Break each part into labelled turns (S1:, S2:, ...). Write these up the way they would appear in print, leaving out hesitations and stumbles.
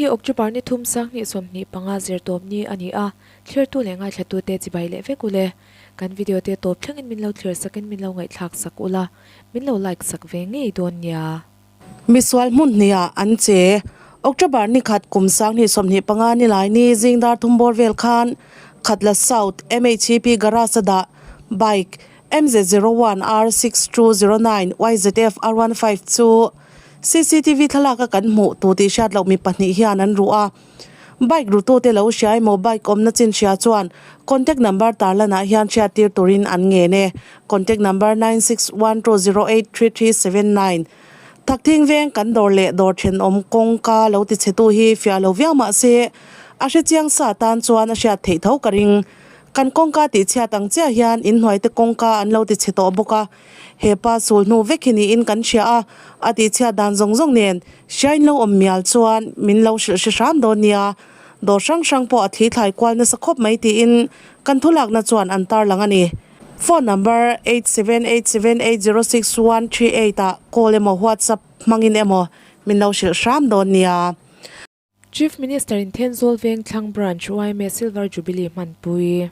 S1: hi October ni thum sanghnih 25 zirtawp ni a ni a, thlirtu leh ngaithlatute chibai leh vek ule. Kan video te tawp thlengin min lo thlir sakin min lo ngaihthlak sak ula, min lo like sak ve ngei dawn nia.
S2: Misual hmun hniah an che. October ni khat kum 2025 ni lai ni zing dar thum bawr vel khan Khatla South MHEP garage a dah bike MZ01R6209 YZF R15 chu CCTV thlalak a kan hmuh tu tih hriat loh mi pahnih hian an ruh a. Bike rutute lo hria emaw bike awmna chin hria chuan contact number tarlanah hian hriattir turin an ngen e. Contact number 9612083379 Thakthing veng kan dawr leh dawr thenawm kawngka lo ti chhetu hi fiah lo viau mah se a hrechiang sa tan chuan a hriat theih tho ka ring. Kan kawngka tih chhiat ang chiah hian inhnuai te kawngka an lo ti chhe tawh bawk a, he pa sul hnu vek hi niin kan hria a, a tih chhiat dan zawng zawng nen hriain lo awm mial chuan min lo hrilh hre hram dawn nia, dawr hrang hrang pawh a thli thlai kual nasa khawp mai tiin kan thulakna chuan an tarlang a ni. Phone number 8787806138 ah call emaw WhatsApp hmangin emaw min lo hrilh hram dawn nia.
S1: Chief Minister in Thenzawl Vengthlang Branch yma Silver Jubilee hmanpui.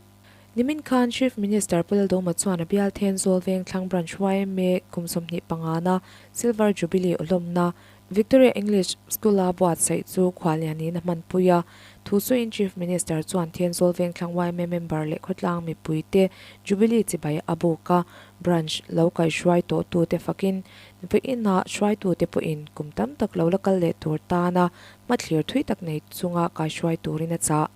S1: Nimin khan Chief Minister Pu Laldawma chuan a bial Thenzawl Vengthlang Branch yma kum 25 na Silver Jubilee awlawmna Victoria English School-a buatsaih chu khuallianin a hmanpui a. Thu sawiin Chief Minister chuan Thenzawl Vengthlang yma member leh khawtlang mipuite Jubilee chibai a buk a, Branch lo kaihruai tawhtute fakin Vawiinah hruaitute pawhin kum tam tak lo la kal leh tur tana hmathlir thui tak nei chunga kaihruai turin a chah.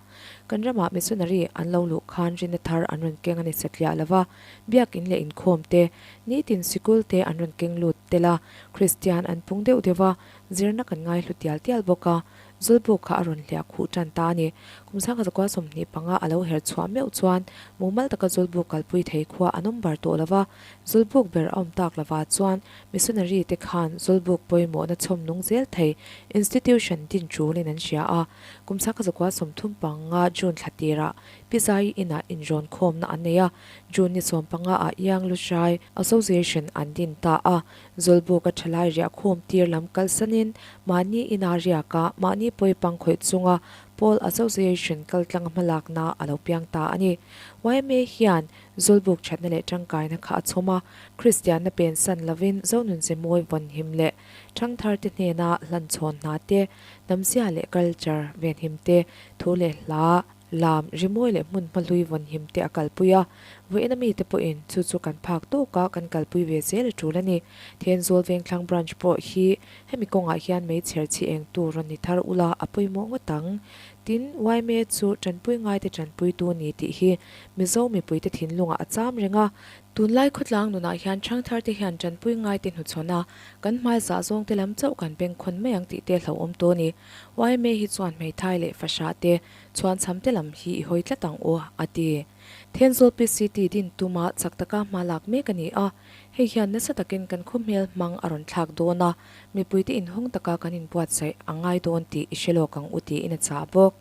S1: Kan ramah missionary an lo luh khan rinna thar an rawn keng a ni satliah lo va, biakin leh inkhawm te, nitin sikul te an rawn keng lut tel a, Kristian an pung deuh deuh va, zirna kan ngaihlu tial tial bawk a. Zawlbuk kha a rawn hliah khuh tan ta a ni. Kum sangkhat zakua 25 a lo her chhuah meuh chuan mumal taka Zawlbuk kalpui thei khua an awm bar tawh lo va. Zawlbuk ber a awm tak lovah chuan missionary te khan Zawlbuk pawimawhna chhawm nung zel thei institution din tulin an hria a. Kum sangkhat zakua 35 June thla tirah Pizai inah inrawn khawmna an nei a. June ni 15 ah Young Lushai Association an din ta a. Zawlbuk a thalai riah khawm tir lam kalsanin mahni ina riaka mahni pawipang khawih chunga Pawl Association kaltlanga hmalakna a lo piang ta a ni. Yma hian Zawlbuk thatna leh tangkaina kha a chhawm a, Kristianna pensan lovin Zonunze mawi vawnhim leh thangtharte hnena hlanchhawn hna te, hnamzia leh culture venhim te, thu leh hla, Lam, rimawi leh hmun hmahlui vawnhim te a kalpui a, vawiina mite pawhin chu chu kan phak tawk a, kan kalpui ve zel a tul a ni. Thenzawl Vengthlang Branch pawh hi hemi kawngah hian meichher chhi eng tur rawn ni thar ula a pawimawh ngawt ang. Tin, yma chu tanpui ngaite tanpuitu ni tih hi Mizo mipuite thinlungah a cham reng a, Tunlai khawtlang nunah hian ṭhangthar te hian ṭanpui ngaite hnuchhawn a, kan hmai zah zawng te lam chauh kan bengkhawn mai ang tih te hlauhawm tawh a ni. Yma hi chuan hmeithai leh fahrah te, chhuanchham te lam hi i hawi tlat ang u, a ti. Thenzawl PCT din tuma chak taka hma lak mek a ni a, hei hian nasa takin kan khaw hmel hmang a rawn thlak dawn a, mipuite inhawng taka kan inbuatsaih a ngai dawn tih i hre lawk ang u tiin a chah bawk.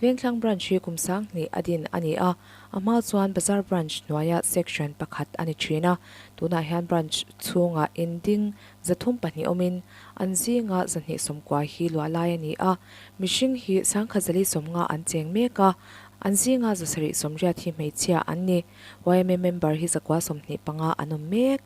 S1: Vengthlang Branch hi kum 2000 a din a ni a, a hma chuan Bazar Branch hnuaia Section pakhat a ni thin a, tunah hian Branch chhungah in ding 302 awmin an zinga 290 hi luah lai a ni a, mihring hi 1050 an cheng mek a, an zinga 780 hi hmeichhia an ni. Yma member hi 925 an awm mek.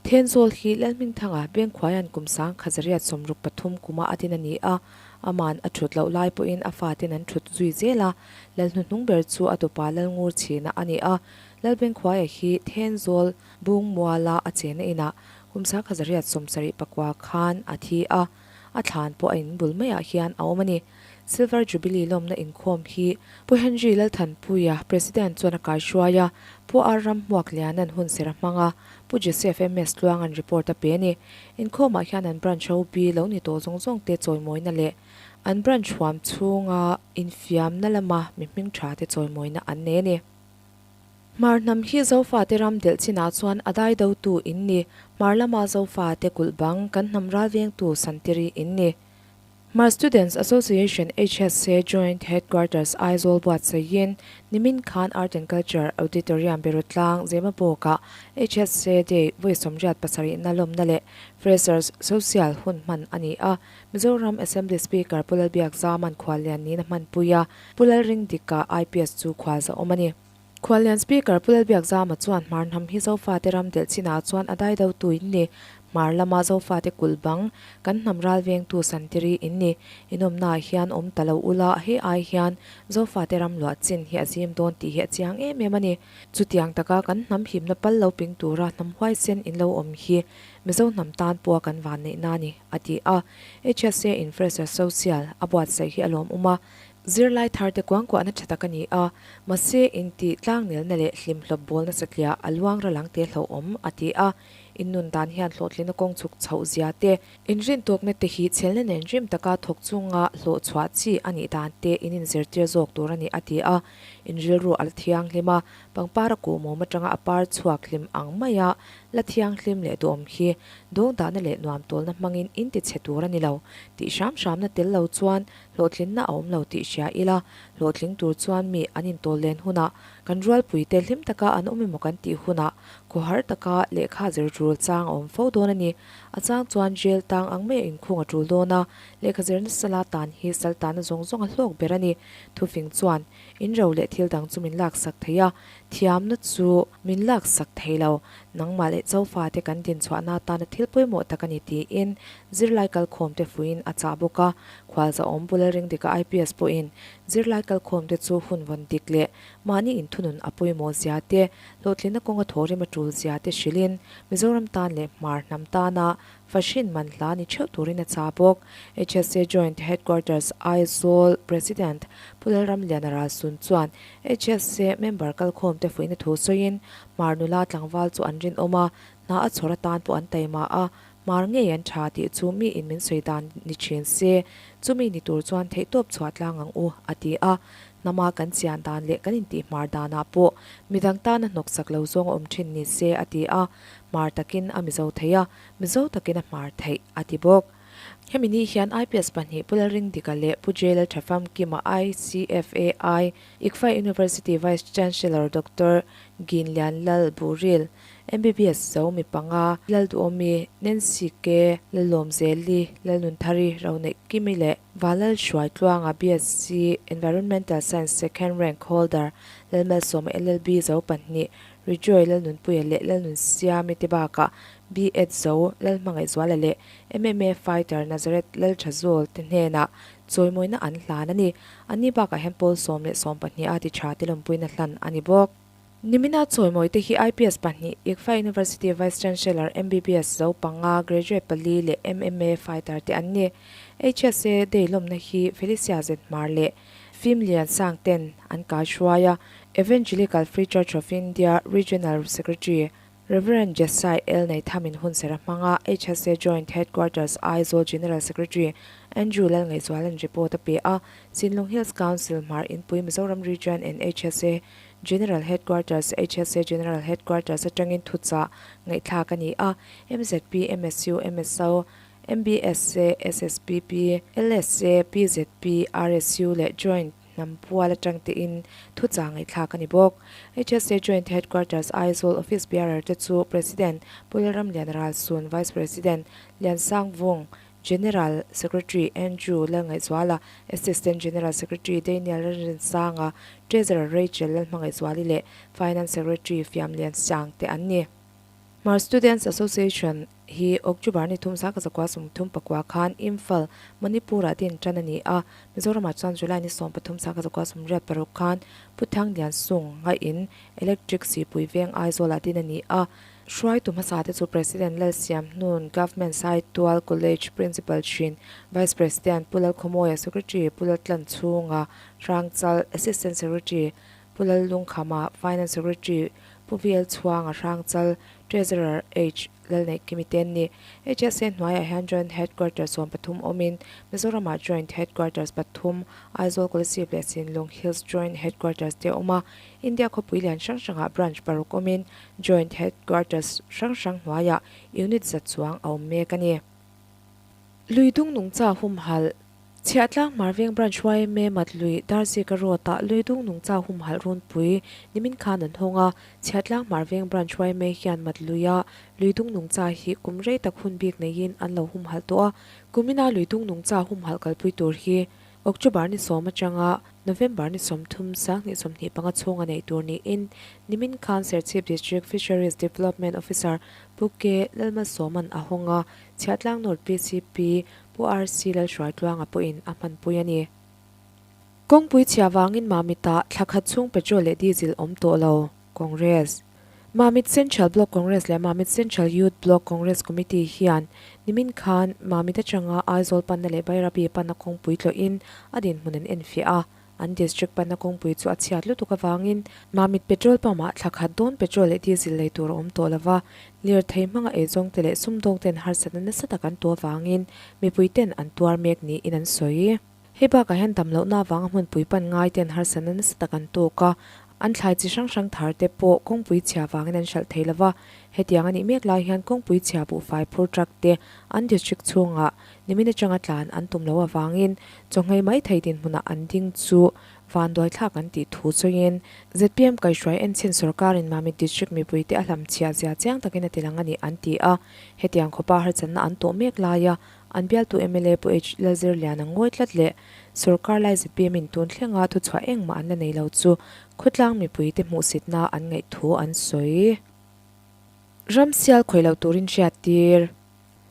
S1: Thenzawl hi Lalhmingthanga Bengkhuaia'n kum 1963 kuma a din a ni a, aman a thut loh lai pawhin a faten an thut zui zel a, Lalhnuhnung ber chu a tupa Lalngur chhina a ni a, Lalbengkhuaia hi Thenzawl Bungmuala a chena inah kum 1979 khan a thi a, a thlan pawh a inbul maiah hian a awm a ni. Silver Jubilee lawmna inkhawm hi Pu Henry Lalthanpuia, President chuan a kaihruai a, Pu R Ramhmuakliana'n hun ser a hmang a, Pu Joseph MS Tluanga'n report a pe a ni. Inkhawmah hian an branch ho bi lo ni tawh zawng zawng te chawimawina leh an branch huam chhunga infiamna lama mi hming tha te chawimawina an nei a ni. Hmar hnam hi Zofate ram delh chinah chuan a dai dotu in ni. Hmar lama Zofate kulh bang kan hnam ral vengtu Santiri in ni. Hmar Students Association, HSA, Joint Headquarters, Aizawl buatsaihin nimin khan Art and Culture Auditorium Berutlang, Zemabawkah HSA Day vawi sawmriat pasarihna lawmna leh Freshers Social hun hman a ni a. Mizoram Assembly Speaker Pu Lalbiakzama'n khuallian niin a hmanpui a, Pu Lalringdika IPS chu khualza awm a ni. Khuallian Speaker Pu Lalbiakzama chuan Hmar hnam hi Zofate ram delh chinah chuan a dai do tu in ni. Hmar lama Zofate kulh bang, kan hnam ral vengtu Santiri in ni. Inawmnaah hian awm ta lo ula, hei ai hian Zofate ram luah chin hi a zim dawn tih hi a chiang em em a ni. Chutiang taka kan hnam himna pal lo ping tura hnam huaisen in lo awm hi Mizo hnam tan pawha kan vanneihna a ni, a ti a. HSA Infrastructure Social a buatsaih hi a lawmawm a. Zirlai tharte kuangkuahna tha tak a ni a, mahse intih tlangnelna leh hlimhlawp bawl nasa tliah a luang ra lang te hlauhawm, a ti a. Innun dan hian hlawhtlinna kawng chhuk chhoh zia te, inrintawkna te hi chhelna nen rim taka thawk chunga hlawh chhuah chi a nih dan te in inzirtir zawk tur a ni, a ti a. Inrilru a la thianghlim a, pangpar a kuhmawm atanga a par chhuak hlim ang maia la thianghlim leh duhawm hi dawngdahna leh nuamtawlna hmangin intichhe tur a ni lo tih hram hramna tel lo chuan Hlawhtlinna a awm lo tih hria ila, hlawhtling tur chuan mi an intawl len hunah, kan rualpuite hlim taka an awm emaw kan tih hunah, khawhar taka lehkha zir tul chang a awm fo dawn a ni. A chang chuan jail tang ang maia inkhung a tul dawn a, lehkha zirna sala tan hi sal tanna zawng zawng a hlawk ber a ni. Thufing chuan, In ro leh thil dang chu min laksak thei a, thiamna chu min laksak thei lo. Nangmah leh Chofate kan dinchhuahna atana thil pawimawh tak a ni tiin zirlai kalkhawmte fuiin a chah bawk a. Khualzahawm Bula Ringdika IPS pawhin zirlai kalkhawmte chu hun vawn dik leh mahni inthunun a pawimawh zia te, hlawhtlinna kawnga thawhrim a tul zia te hrilhin Mizoram tan leh Hmar hnam tana Fahrin man hla ni theuh turin a chah bawk. HSA Joint Headquarters Aizawl President Pu Lalramliana Ralsun chuan HSA member kalkhawmte fuihna thu sawiin Hmar nula tlangval chu an rinawm a, hna a chhawr atan pawh an taima a, Hmar ngei an tha tih chu mi in min sawi dan ni thin se, chumi ni tur chuan theihtawp chhuah tlang ang u, a ti a. Hnama kan chian dan leh kan intih hmar danah pawh midang tana hnawksak lo zawng a awm thin ni se, a ti a. Hmar takin a Mizo thei a, Mizo takin a hmar theih, a ti bawk. Hemi ni hian IPS pahnih Pu Lalringdika leh Pu Jailal Thafamkima ICFAI, ICFAI University Vice Chancellor Doctor Gin Lian Lal Buril, MBBS Zo mi panga, Lalduhawmi, Nancy K, Lalawmzeli, Lalnunthari, Roneih Kimi leh Valal Hruaitluanga BSc Environmental Science Second Rank Holder Lalmalsawma LLB Zo pahnih, Rejoy Lalnunpuia leh Lalnunsiami te bakah B.Ed Zo Lalhmangaihzuala leh MMA fighter Nazareth Lalthazawl te hnenah chawimawina an hlan a ni. Anni bakah hian pawl 10 le 12 a ti tha te lawmpuina hlan a ni bawk. Nimina chawimawi te hi IPS pahnih, ICFAI University Vice Chancellor MBBS Zo panga, graduate pali leh MMA fighter te an ni. HSA Day lawmna hi Felicia Zethmar leh Fim Lian Sang ten an kai hruai a, Evangelical Free Church of India Regional Secretary Rev. Jesai L. Neithamin hunserh a hmang a, HSA Joint Headquarters Aizawl General Secretary Andrew Lalngaihzuala'n report a pe a, Sinlung Hills Council Hmar Inpui Mizoram Region and HSA General Headquarters HSA General Headquarters atangin thuchah ngaihthlak a ni a, MZP, MSU, MSO, MBSA, SSPP, LSA, PZP, RSU leh Joint hnam pual atang tein thuchah ngaihthlak a ni bawk. HSA Joint Headquarters Aizawl Office Bearer te chu President Pu Lalramlian Ralsun, Vice President Liansang Vung, General Secretary Andrew Lalngaihzuala, Assistant General Secretary Daniel Lalrinsanga, Treasurer Rachel Lalhmangaihzuali leh Finance Secretary Fiamlian Siang te an ni. Hmar Students Association hi October ni thum sangkhat zakua 34 khan Imphal, Manipur-ah din tan a ni a, Mizoramah chuan July ni 13 sangkhat zakua 86 khan Pu Thanglian Sung ngaihin Electric Sipui Veng Aizawlah din a ni a. Hruaitu hmasa te chu President Lalsiam Hnun, Government Saitual College Principal thin, Vice President Pu Lalkhawmawia, Secretary Pu Laltlanchhunga, Hrangchal, Assistant Secretary Pu Lallungkhama, Finance Secretary Pu VL Chhuanga Hrangchal, Treasurer H. Lalneih Kimi te an ni. HSA hnuaiah hian Joint Headquarters 13 awmin Mizoramah Joint Headquarters pathum, Aizawl Kolasib leh Sinlung Hills Joint Headquarters te a awm a. India khawpui lian hrang hrangah branch paruk awmin Joint Headquarters hrang hrang hnuaiah unit za chuang a awm mek a ni. Lui dung nungcha humhalh. Chhiahtlang Hmarveng Branch yma Matlui Darzika Road-ah Luidung Nungcha humhalh runpui nimin khan an hawng a, Chhiahtlang Hmarveng Branch yma hian Matluia Luidung Nungcha hi kum rei tak hun bik neiin an lo humhalh tawh a, kumina Luidung Nungcha humhalh kalpui tur hi October ni sawm atanga November ni 30 2025 chhunga neih tur niin nimin khan Serchhip District Fisheries Development Officer Pu K Lalmalsawman a hawng a, Chhiahtlang North PCP Pu RC Lalhruaitluanga pawhin a hmanpui a ni. Kawngpui chhia vangin Mamit-ah thla khat chhung petrol leh diesel awm tawh lo, Congress. Mamit Central Block Congress leh Mamit Central Youth Block Congress Committee hian nimin khan Mamit atanga Aizawl panna leh Bairabi panna kawngpui tlawhin a dinhmun an enfiah a. An district panna kawngpui chu a chhiat lutuk avangin Mamit petrol pump-ah thla khat dawn petrol leh diesel lei tur a awm tawh lova, lirthei hmanga eizawngte leh sumdawngten harsatna nasa tak an tuah avangin mipuiten an tuar mek niin an sawi. Hei bakah hian damlohna avanga hmunpui pan ngaiten harsatna nasa tak an tawk a, an thlai chi hrang hrang thar te pawh kawngpui chhia vangin an hralh thei lova. Hetiang a nih mek lai hian kawngpui chhia buhfai phur truck te an district chhungah nimin atanga tlan an tum loh avangin chawhngei mai thei dinhmunah an ding chu vanduai thlak an tih thu sawiin zpm kaihhruai enchhin sorkarin Mamit district mipuite a hlamchhiah zia chiang takin a tilang a ni an ti a. Hetiang khawpa harsatna an tawh mek laia An bialtu mla Pu H Lalzirliana ngawi tlat leh sorkar lai zpm in tun thlenga thuchhuah engmah an la nei lo chu khawtlang mipuite hmuhsitna an ngaih thu an sawi. Ramsial khawih loh turin hriattir.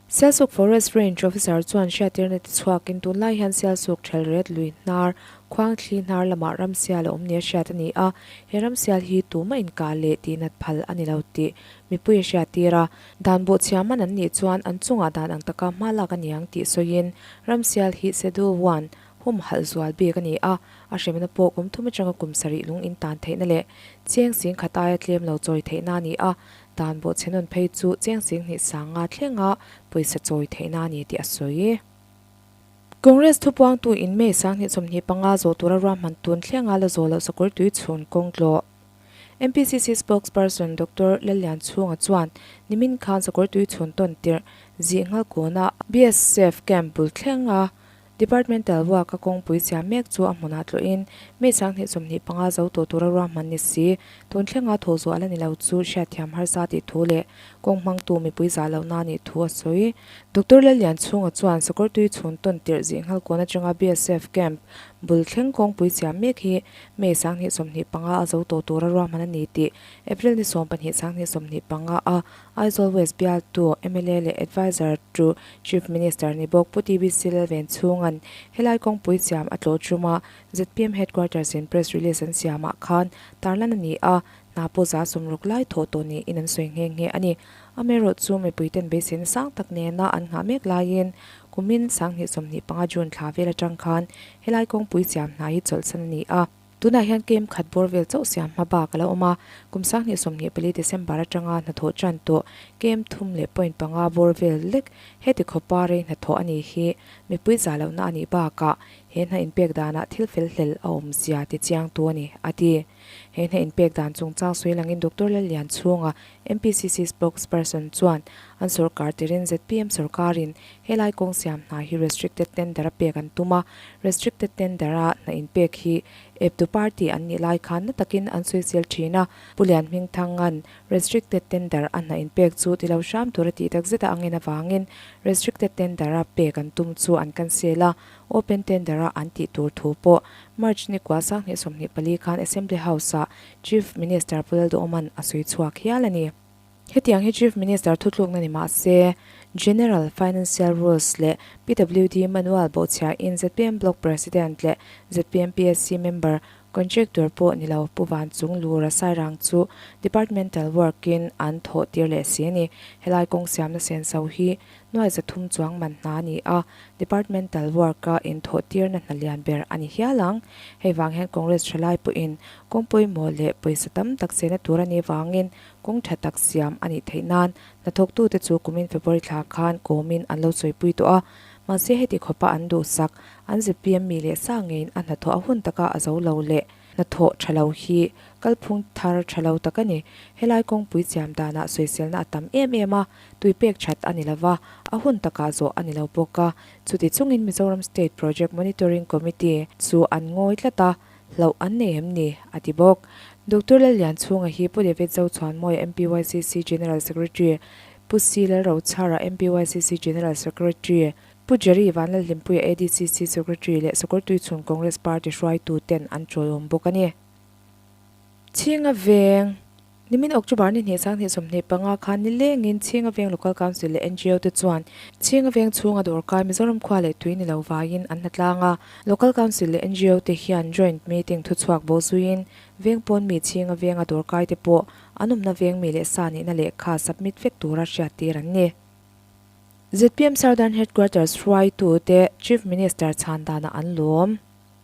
S1: Sialsuk Forest Range Officer chuan hriattirna ti chhuakin tunlai hian Sialsuk Thelret lui hnar, Khuangthli hnar lamah ramsial a awm nia hriat a ni a, he ramsial hi tumah inkah leh tihnat phal a ni lo tih mipui a hriattir a. Dan bawhchhia man an nih chuan an chungah dan ang taka hma lak a ni ang tih sawiin Ramsial hi Schedule One humhalh zual bik a ni a, a hremna pawh kum thum atanga kum sarih lung in tan theihna leh cheng sing khat aia tlem lo chawi theihna a ni a, dan bawhchhe nawn phei chu cheng sing hnih sanga thlenga pawisa chawi theihna a ni tih a sawi. Congress thupuangtu in May 2025 zawh tura ruahman tun thlenga la zawh loh sakawr tui chhun kawng tlawh. MPCC spokesperson Doctor Lallianchhunga chuan nimin khan sakawr tui chhun tawn tirh zih nghal kawna BSF camp bul thlenga Departmental work a kawngpui siam mek chu a hmunah tlawhin May 2025 zo tawh tura ruahman ni si tun thlenga thaw zuah la ni lo chu hriatthiam harsa tih thu leh kawng hmangtu mipui zah lohna nih thu a sawi. Doctor Lallianchhunga chuan sakawr tui chhun tawn tirh zih nghal kawn atanga BSF camp bul thleng kawngpui siam mek hi May 2025 a zo tawh tura ruahman a ni tih April ni 12 2025 a Aizawl West bialtu mla leh Adviser to Chief Minister ni bawk Pu TBC Lalvenchhunga'n helai kawngpui siam a tlawh tum a, zpm Headquarters in press release an siamah khan tarlan a ni a, hna pawh za sawmruk lai thawh tawh niin an sawi nghe nghe a ni. Amaherawhchu chu mipuiten beiseina sang tak nena an nghah mek laiin kumin 2025 June thla vel atang khan helai kawngpui siam hna hi chawlhsan a ni a. Tunah hian kem khat bawr vel chauh siam hma bak a la awm a, kum 2024 December atanga hnathawh tan tawh kem thum leh point panga bawr vel lek heti khawpa rei hnathawh a ni hi mipui zah lohna a nih bakah he hna inpek danah thil fel hlel a awm zia ti chiangtu a ni, a ti. He hna inpek dan chungchang sawi langin Doctor Lallianchhunga, MPCC spokesperson chuan an sorkar tirin zpm sorkarin helai kawng siam hna hi restricted tender a pek an tum a, restricted tender a hna inpek hi eptu party an nih lai khan na takin an sawisel thin a, Pu Lianhmingthanga'n restricted tender a hna inpek chu ti lo hram tura tih tak zeta a ngen avangin restricted tender a pek an tum chu an cancel a, open tender a an tih tur thu pawh March ni kua 2024 khan Assembly House-ah Chief Minister Pu Lalduhawma'n a sawi chhuak hial a ni. Hetiang hi Chief Minister thutlukna ni mah se, General Financial Rules leh PWD Manual bawhchhiahin zpm Block President leh zpm PSC Member Contractor pawh ni lo Pu Vanchung Lura Sairang chu Departmental Work-in an thawh tir leh si a ni. Helai kawng siamna senso hi nuai zathum chuang man hna a ni a, Departmental Work-a inthawh tirna hna lian ber a ni hial ang. Hei vang hian Congress thalai pawhin kawng pawimawh leh pawisa tam tak sehna tur a nih vangin kawng tha tak siam a nih theih nan hnathawktute chu kumin February thla khan kawmin an lo sawipui tawh a. Mahse heti khawpa an duhsak, an zpm mi leh sa ngeiin a hnathawh a hun taka a zo lo leh. Hnathawh tha lo hi kalphung thar tha lo tak a ni. Helai kawngpui siam danah sawiselna a tam em em a, tui pek that a ni lo va, a hun takah zawh a ni lo bawk a. Chuti chungin Mizoram State Project Monitoring Committee chu an ngawi tlat a, hlauh an nei em ni? a ti bawk. Doctor Lallianchhunga hi Pu David Zochhuanmawia MPYCC General Secretary, Pu C Lalrochhara MPYCC General Secretary, Pu Jerry Vanlalhlimpuia ADCC Secretary leh Sakawrtuichhun Congress Party hruaitu ten an chawiawm bawk a ni. Chhinga Veng, Nimin October ni hnih sanghnih 25 khan nilengin Chhinga Veng Local Council leh ngo te chuan Chhinga Veng chhunga dawrkai Mizoram khua leh tui ni lo vaiin an hnatlang a. Local Council leh ngo te hian joint meeting thuchhuak bo zuiin veng pawn mi Chhinga Venga dawrkai te pawh an awmna veng mi leh sa nihna lehkha submit vek tura hriattir an ni. Zpm Southern Headquarters hruaitute Chief Minister chhan danah an lawm.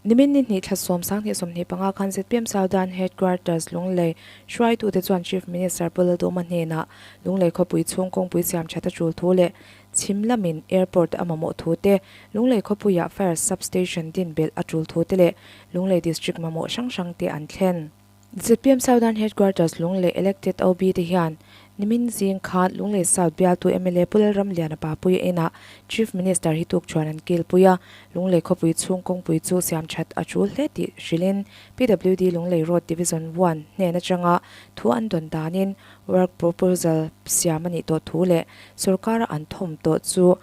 S1: Nimin ni hnih thla sawm sanghnih 25 khan zpm Southern Headquarters Lunglei hruaitute chuan Chief Minister Pu Lalduhma hnenah Lunglei khawpui chhung kawngpui siam that a tul thu leh chhim lamin airport a mamawh thu te, Lunglei khawpuiah Fire Sub-Station din belh a tul thu te leh Lunglei District mamawh hrang hrang te an thlen. Zpm Southern Headquarters Lunglei Elected OB te hian nimin zing khan Lunglei South bialtu mla Pu Lalramliana Papuia inah Chief Minister hi tuk chuan an kilpui a, Lunglei khawpui chhung kawngpui chu siam that a tul hle tih hrilhin PWD Lunglei Road Division One hnen atanga thu an dawn danin work proposal siam a nih tawh thu leh sorkara an thawm tawh chu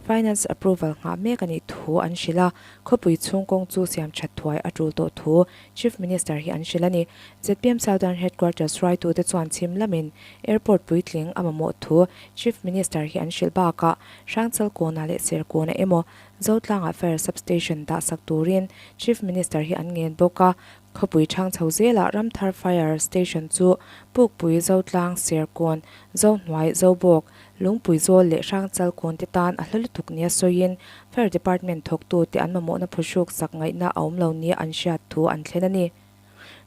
S1: Finance approval nghah mek a nih thu an hrilh a, khawpui chhung kawng chu siam that thuai a tul tawh thu Chief Minister hi an hrilh a ni. Zpm Southern Headquarters hruaitute chuan chhim lamin airport puitling a mamawh thu Chief Minister hi an hrilh bakah Hrangchal kawnah leh Serkawnah emaw Zotlangah Fire Substation dah sak turin Chief Minister hi an ngen bawk a, Khawpui chhang chho zelah Ramthar Fire Station chu Pukpui, Zotlang, Serkawn, Zohnuai, Zobawk, Lungpui Zawl leh Hrangchal kawn te tan a hla lutuk nia sawiin Fire Department thawktute an mamawhna phuhruk sak ngaihna a awm lo nia an hriat thu an thlen a ni.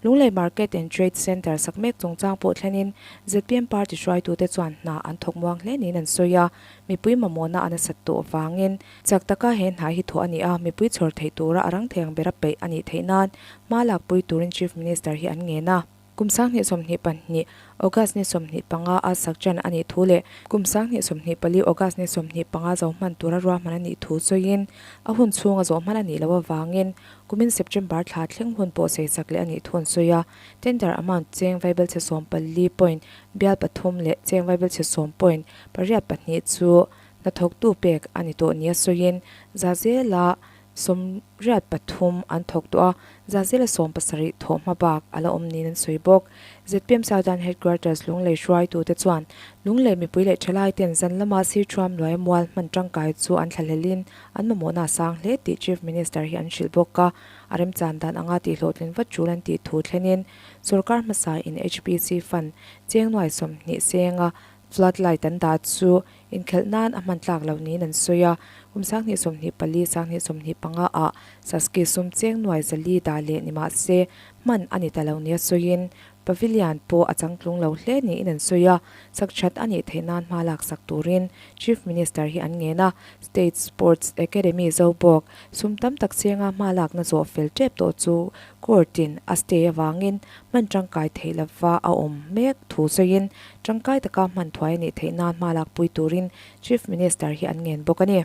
S1: Lunglei Market and Trade Centre sak mek chungchang pawh thlenin zpm party hruaitute chuan hna an thawk muang hle niin an sawi a, mipui mamawhna a nasat tawh avangin chak taka he hna hi thawh a ni a, mipui chhawr theih tura a rang thei ang bera peih a nih theih nan hma lakpui turin Chief Minister hi an ngen a. Kum 2022 August ni 25 a sak ṭan a nih thu leh kum 2024 August ni 25 zo hman tura ruahman a nih thu sawiin a hun chhunga zawh hman a nih loh avangin kumin September thla thleng hun pawh seisak leh a nih thu an sawi a. Tender amount cheng vaibelchhe 14 point bial pathum leh cheng vaibelchhe sawm point pariat pahnih chu hnathawktu pek a ni tawh nia sawiin Zazela 83 an thawk tawh a, Zazela 70 thawh hma bak a la awm niin an sawi bawk. Zpm Southern Headquarters Lunglei hruaitute chuan Lunglei mipui leh thalaiten zan lama Sirthuam luai mual hman tangkai chu an thlahlelin an mamawhna a sang hle tih Chief Minister hi an hrilh bawk a, a remchan dan anga tihhlawhtlin vat tul an tih thu thlenin sorkar hmasa in HPC Fund cheng nuai 20 senga Flood light an dah chu inkhelh nan a hman tlak loh niin an sawi a, kum 2024, 2025 ah Saski sum cheng nuai zali dah leh ni mah se hman a ni ta lo nia sawiin Pavilion pawh a changtlung lo hle niin an sawi a, sak that a nih theih nan hma lak sak turin Chief Minister hi an ngen a, State Sports Academy Zobawk sum tam tak chenga hma lakna zawh fel tep tawh chu court in a stay avangin hman tangkai theih lova a awm mek thu sawiin tangkai taka hman thuai a nih theih nan hma lakpui turin Chief Minister hi an ngen bawk a ni.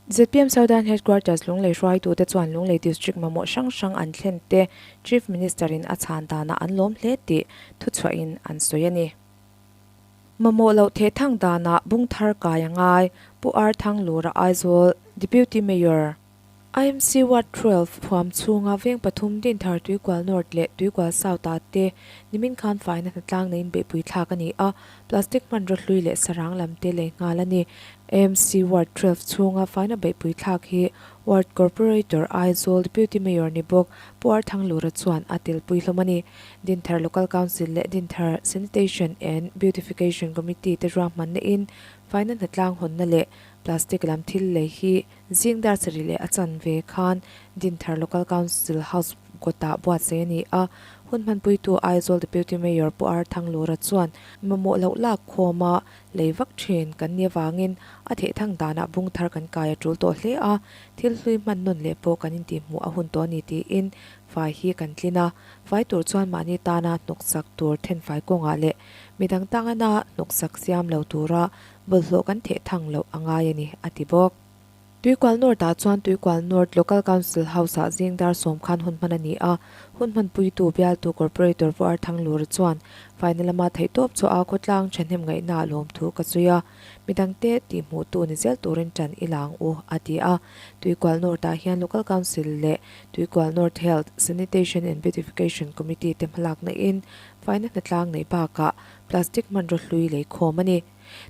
S1: Zpm Southern Headquarters Lunglei hruaitute chuan Lunglei District mamawh hrang hrang an thlen te Chief Minister in a chhan danah an lawm hle tih thuchhuahin an sawi a ni. Mamawh loh theh thang danah bung thar kai a ngai, Pu Ar Thanglura Aizawl Deputy Mayor. IMC Ward 12 huam chhunga veng pathum Dinthar Tuikual North leh Tuikual South ah te nimin khan faina hnatlang neiin beihpui thlak a ni a, plastic hmanraw hlui leh sarang lam te lei nghal a ni. AMC Ward 12 chhunga faina beihpui thlak hi Ward Corporator Aizawl Deputy Mayor ni bawk Pu Ar Thanglura chuan a telpui hlawm a ni. Dinthar Local Council leh Dinthar Sanitation and Beautification Committee te ruahmanna in faina hnatlang hawnna leh plastic lam thil lei hi Zing dar sarih leh a chan ve khan Dinthar Local Council House kawtah buatsaih a ni a. Hun hmanpuitu Aizawl Deputy Mayor Pu Ar Thanglura chuan mamawh loh lak khawma lei vak thin kan ni avangin a thehthang danah bung thar kan kai a tul tawh hle a, thil hlui hman nawn leh pawh kan intihhmuh a hun tawh a ni tiin fai hi kan tlin a. Fai tur chuan mahni tana hnawksak tur thenfai kawngah leh midang tangana hnawksak siam lo tura bawlhhlawh kan thehthang loh a ngai a ni, a ti bawk. Tuikual North-ah chuan Tuikual North Local Council House-ah zing dar sawm khan hun hman a ni a, hun hmanpuitu bialtu Corporator Pu Arthanglura chuan faina lama theihtawp chu a khawtlang thahnem ngaihna a lawm thu ka sawi a, midangte tihhmuhtu ni zel turin tan i la ang u, a ti a. Tuikual North-ah hian Local Council leh Tuikual North Health, Sanitation and Beautification Committee te hmalakna in faina hnatlang nei bakah plastic hmanraw hlui leikhawm a ni.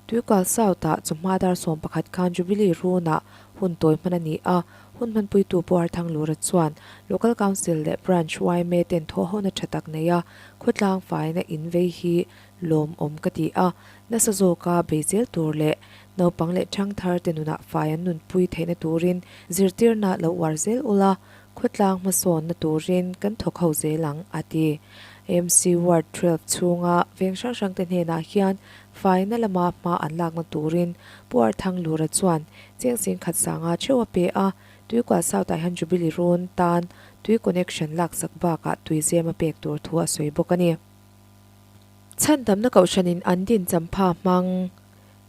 S1: Tuikal South-ah chawhma dar 11 khan Jubilee Run-ah hun tawi hman a ni a, hun hmanpuitu Pu Arthanglura chuan Local Council leh Branch yma ten thawhhona tha tak nei a, khawtlang faina in vei hi lawmawm ka ti a, nasa zawka bei zel tur leh naupang leh thangthar te nunah fai an nunpui theihna turin zirtirna lo uar zel ula, Khawtlang hmasawnna turin kan thawk ho zel ang, a ti. AMC Ward 12 chhunga veng hrang hrangte hnenah hian faina lama hma an lakna turin Pu Arthanglura chuan cheng sing khat sanga theuh a pe a, Tuikual South-ah hian Jubilee Run tan tui connection laksak bakah tui zem a pek tur thu a sawi bawk a ni. Chhandamna Kohhranin an din champha hmang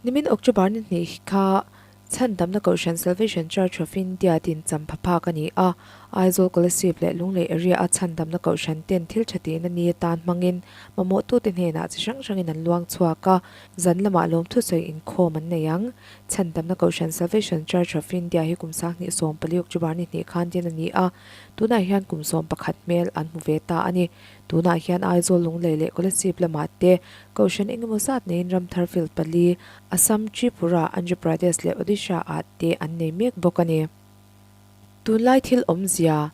S1: Nimin October ni hnih kha Chhandamna Kohhran Salvation Church of India din champha phak a ni a, Aizawl Kolasib leh Lunglei area a Chhandamna Kohhran ten thil tha tihna ni atan hmangin mamawhtute hnenah chi hrang hrangin an luang chhuak a, zan lamah lawmthusawi inkhawm an nei ang. Chhandamna Kohhran Salvation Church of India hi kum 2014 October ni hnih khan din a ni a, tunah hian kum 11 hmel an hmu ve ta a ni. Tunah hian Aizawl Lunglei leh Kolasib lamah te Kohhran engemaw zat neiin Ramthar Field pali, Assam, Tripura, Andhra Pradesh leh Odisha ah te an nei mek bawk a ni. Tunlai thil awmzia,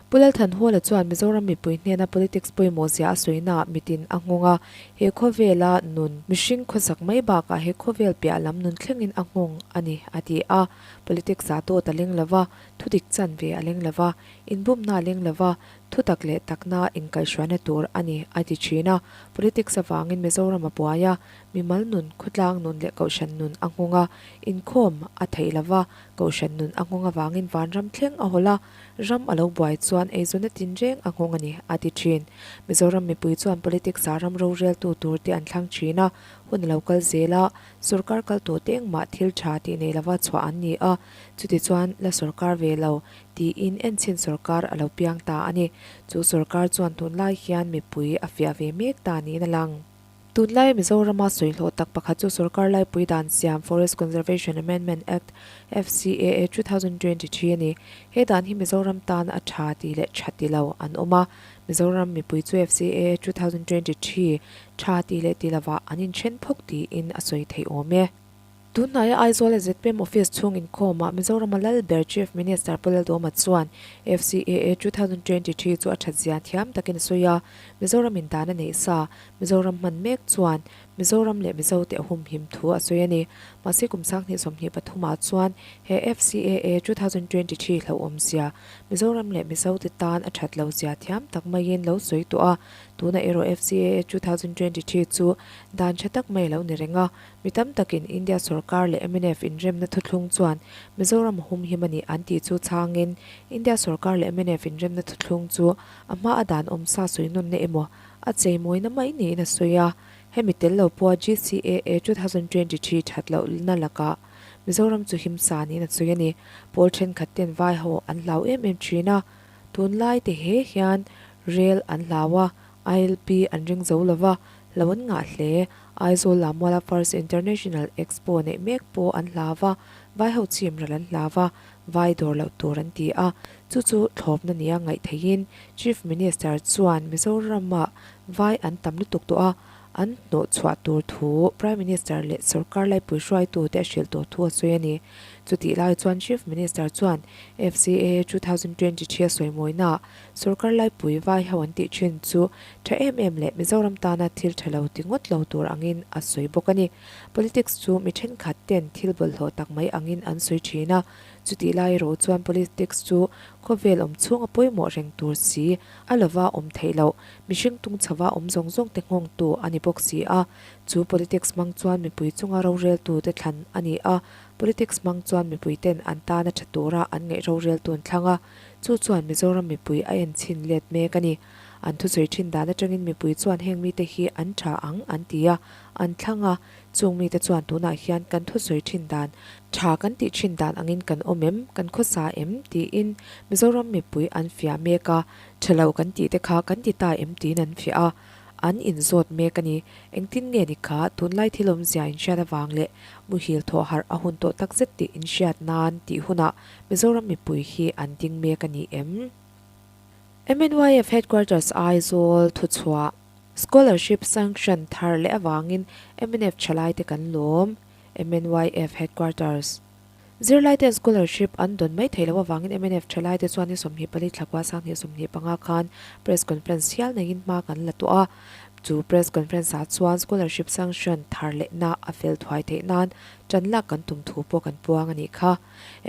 S1: Pu Lalthanhawla chuan Mizoram mipui hnena politics pawimawh zia a sawina ah mitin a nghawng a, he khawvela nun, mihring khawsak mai bakah he khawvel piah lam nun thlengin a nghawng a ni, a ti a. Politics ah dawt a leng lova, thudik chanve a leng lova, inbumna a leng lova, Thutak leh takna inkaihhruaina tur a ni, a ti thin a. Politics avangin Mizoram a buai a, mimal nun, khawtlang nun leh kohhran nun a nghawng a, inkhawm a theih lo va, kohhran nun a nghawng avangin vanram thleng a hawlh a, ram a lo buai chuan eizawnna tinreng a nghawng a ni, a ti thin. Mizoram mipui chuan politics ah ram roreltu tur te an thlang thin a, hun a lo kal zel a, sorkar kaltu te engmah thil tha tih nei lova chhuah an ni a, chutichuan la sorkar ve lo Tiin enchhin sorkar a lo piang ta a ni. Chu sorkar chuan tunlai hian mipui a fiah ve mek ta niin a lang. Tunlaia Mizorama sawihlawh tak pakhat chu sorkar laipui dan siam Forest Conservation Amendment Act, FCAA, 2023 a ni. He dan hi Mizoram tan a tha ti leh tha ti lo an awm a. Mizoram mipui chu FCAA 2023 tha ti leh ti lovah an inthen phawk tiin a sawi theih awm e. Tunhnaia Aizawl-a zpm Office chhung inkhawmah Mizorama lal ber Chief Minister Pu Lalduhoma chuan FCAA 2023 chu a that zia thiam takin a sawi a, Mizoram in dan a neih sa, Mizoram hman mek chuan Mizoram leh Mizote a humhim thu a sawi a ni. Mahse kum 2023 ah chuan he FCAA 2023 hlauhawm zia, Mizoram leh Mizote tan a that lo zia thiam tak maiin lo sawi tawh a, tunah erawh FCAA 2023 chu dan tha tak mai a lo ni reng a, Mi tam takin India sorkar leh mnf inremna thuthlung chuan Mizoram a humhim a ni an tih chu chhangin India sorkar leh mnf inremna thuthlung chu a hma a dan awmsa sawi nawnna emaw a cheimawina mai niin a sawi a. Hemi tel lo pawha GCAA 2023 that lohna lakah Mizoram chu himsa niin a sawi a ni. Pawl thenkhat ten vai ho an hlau em em thin a, tunlai te he hian rel an hlau a, ILP an ring zo lova, lo an ngah hle. Aizawl Lamuala First International Expo neih mek pawh an hlau va, vaiho chim ral an hlau va, vai dawr loh tur an ti a. Chu chu thlawpna nia ngaih theihin Chief Minister chuan Mizoramah vai an tam lutuk tawh a, an hnawh chhuah tur thu Prime Minister leh sorkar laipui hruaitute a hrilh tawh thu a sawi a ni. Chutih lai chuan Chief Minister chuan FCAA 2023 a sawimawina Sorkar laipui vai ho an tih thin chu tha em em leh Mizoram tana thil tha lo ti ngawt lo tur angin a sawi bawk a ni. Politics chu mi thenkhat ten thil bawlhhlawh tak mai angin an sawi thin a, chutih lai erawh chuan politics chu khawvel awm chhunga pawimawh reng tur si a lova awm theih loh, mihring tung chhova awm zawng zawng te nghawngtu a ni bawk si a. Chu politics hmang chuan mipui chunga roreltute thlan a ni a, politics hmang chuan mipui ten an tana tha tura an ngaih roreltu an thlang a, chu chuan Mizoram mipui a en chhin let mek a ni. An thusawi thin dan atangin mipui chuan heng mite hi an tha ang an ti a, an thlang a, chung mite chuan tunah hian kan thusawi thin dan, tha kan tih thin dan angin kan awm em, kan khawsa em tiin Mizoram mipui an fiah mek a, tha lo kan tih te kha kan ti ta em tiin an fiah a. An inzawt mek a ni. Engtin nge ni kha tunlai thil awmzia inhriat avang leh muhil thawh harh a hun tawh takzet tih inhriat nan tih hunah Mizoram mipui hi an ding mek a ni em? MNYF Headquarters Aizawl thuchhuah Scholarship sanction thar leh avangin mnf thalaite kan lawm, MNYF Headquarters. Zirlaite'n scholarship an dawn mai theih loh avangin mnf thalaite chuan ni 24 thlakua sanghnih 25 khan press conference hial neiin hma kan la tawh a. Chu press conference ah chuan scholarship sanction thar lehna a fel thuai theih nan tan lak kan tum thu pawh kan puang a nih kha.